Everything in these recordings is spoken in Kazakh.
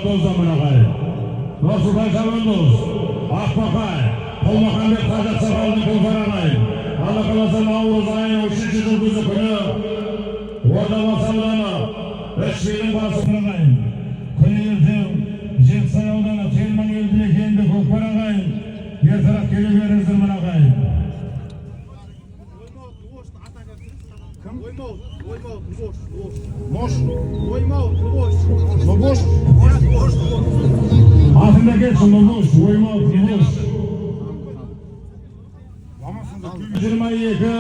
шабандоздар, мына ағайын. Нұрсұлтан шабандоз, Ақбақай, Құлмахамбет қажы ақсақалдың көкпары, ағайын. Алла қаласа, наурыз айының үшінші жұлдызы күні Ордабасы ауданы, үш бидің басы, ағайын. Күні ертең Жетісай ауданы, Телман елді мекенінде көкпар, ағайын. Ертерек келе беріңіздер, мына ағайын. Оймауыт, Оймауыт, Лош, Лош. Мош, Оймауыт, Лош. Лобош, Лош, Лош. Атында кетсін, Лобош, Оймауыт, Лобош. 22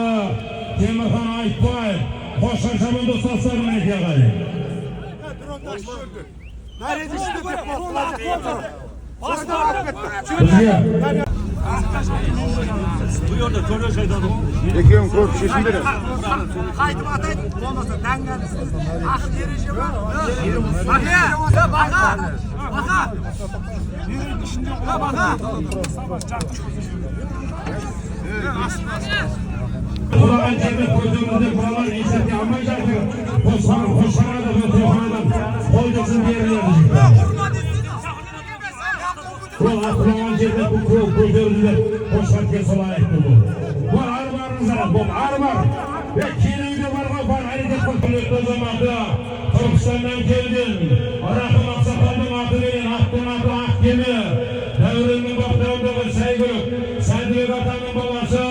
Темірхан Айтбаев, Қошқар шабандоз тастады, мінекей, ағайын. Бізге Екеуін көріп шешіңдер. Қайтып атайды, болмаса дәңгәрсіз. Ақыл ереже бар. Бақа, бақа, бақа. Бақа. Құлаған жерде көтерілді, балалар есепке алмай жатыр. Қошқар, Қошқарада, Тоқарадан қол кетсін беріледі, жігіттер. Ол құлаған жерде көтерілді, Қошқар келсе лайықты бұл. Бар, ары барыңыздар, бол, ары бар. Е, келуге бар ғой, бар, әрекет қыл. Құрметті азаматы, Түркістаннан келген Рахым ақсақалдың атыменен, аттың аты Ақ кеме, Дәуреннің баптауындағы Сәйгүлік, Сәдібек атаның баласы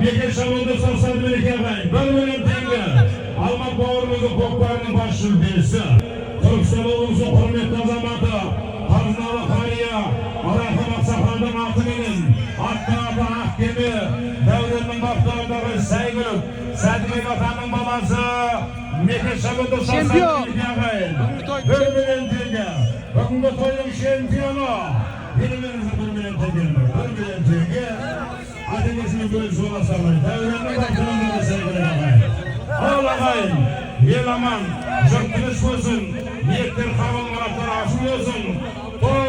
Мекен шабандоз тастады, мінекей, ағайын. 1 миллион теңге. Алмат бауырымыздың көкпарының бас жүлдесі. Түркістан облысының құрметті азаматы, қазыналы қария Рахым ақсақалдың атыменен, аттың аты Ақ кеме, Дәуреннің баптауындағы Сәйгүлік, Сәдібек атаның баласы Мекен шабандоз тастады, мінекей, ағайын. 1 миллион теңге. Бүгінгі тойдың чемпионы. Еліміздің 1 миллион теңгені. 1 миллион теңге. Ата-енесімен бөлісіп аласыздар. Дәуреннің баптауындағы Сәйгүлік, ағайын. Ал, ағайын, ел аман, жұрт тыныш болсын, ниеттер қабыл, мұраттар асыл болсын. Той